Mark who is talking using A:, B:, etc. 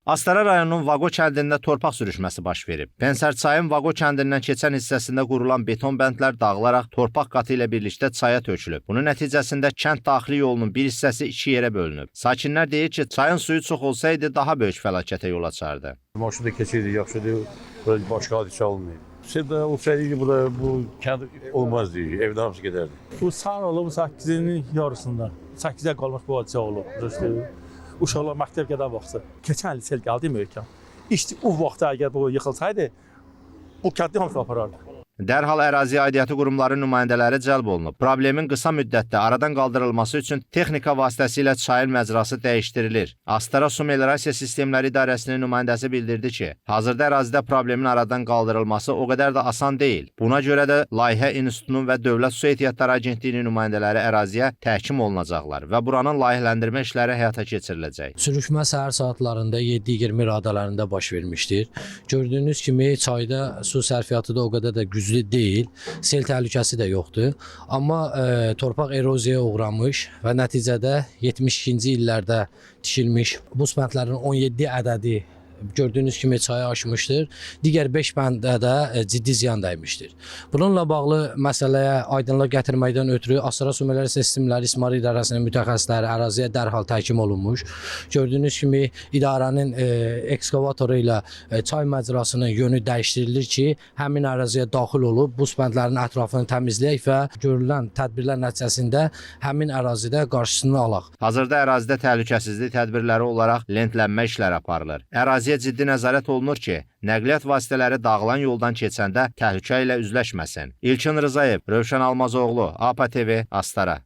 A: Astara rayonunun Vaqo kəndində torpaq sürüşməsi baş verib. Pensər çayın Vaqo kəndindən keçən hissəsində qurulan beton bəndlər dağılaraq torpaq qatı ilə birlikdə çaya tökülüb. Bunun nəticəsində kənd daxili yolunun bir hissəsi iki yerə bölünüb. Sakinlər deyir ki, çayın suyu çox olsaydı daha böyük fəlakətə yol açardı.
B: Maşın da keçirdi, yaxşıdır. Böyle başqa hadisə olmayıb. Sel də olsaydı burada bu kənd olmazdı. Evdə hamısı gedərdi.
C: Bu səhər olub 8-in yarısında. 8-ə qalmış bu hadisə olub. Düzdür. Uşaqlar məktəb gedən vaxtı. Keçən il sel gəldi möhkəm. İşte o vaxtda əgər bu yıxılsaydı, bu kəndli hamısı aparardı.
A: Dərhal ərazi aidiyyatı qurumların nümayəndələri cəlb olunub. Problemin qısa müddətdə aradan qaldırılması üçün texnika vasitəsilə çayın məcrası dəyişdirilir. Astara Su Meliorasiya Sistemləri İdarəsinin nümayəndəsi bildirdi ki, hazırda ərazidə problemin aradan qaldırılması o qədər də asan deyil. Buna görə də Layihə İnstitutunun və Dövlət Su Ehtiyatları Agentliyinin nümayəndələri əraziyə təhkim olunacaqlar və buranın layihələndirmə işləri həyata keçiriləcək.
D: Sürüşmə səhər saatlarında 7:20 radələrində baş vermişdir. Gördüyünüz kimi çayda su sərfiyyatı da o qədər də güclü deyil, sel təhlükəsi də yoxdur. Amma torpaq eroziyaya uğramış və nəticədə 72-ci illərdə tikilmiş buz bəndlərinin 17 ədədi gördüyünüz kimi çaya aşmışdır. Digər 5 bəndə də ciddi ziyan dəymişdir. Bununla bağlı məsələyə aydınlıq gətirməkdən ötürü Astara Su Meliorasiya Sistemləri İsmarı İdarəsinin mütəxəssisləri əraziyə dərhal təhkim olunmuş. Gördüyünüz kimi idarənin ekskavatoru ilə çay məcrasının yönü dəyişdirilir ki, həmin əraziyə daxil olub buz bəndlərinin ətrafını təmizləyək və görülən tədbirlər nəticəsində həmin ərazidə qarşısını alaq.
A: Hazırda ərazidə təhlükəsizlik tədbirləri olaraq lentlənmə işləri aparılır. Əraziyə ciddi nəzarət olunur ki, nəqliyyat vasitələri dağılan yoldan keçəndə təhlükə ilə üzləşməsin. İlkin Rzayev, Rövşən Almazoğlu, APA TV, Astara.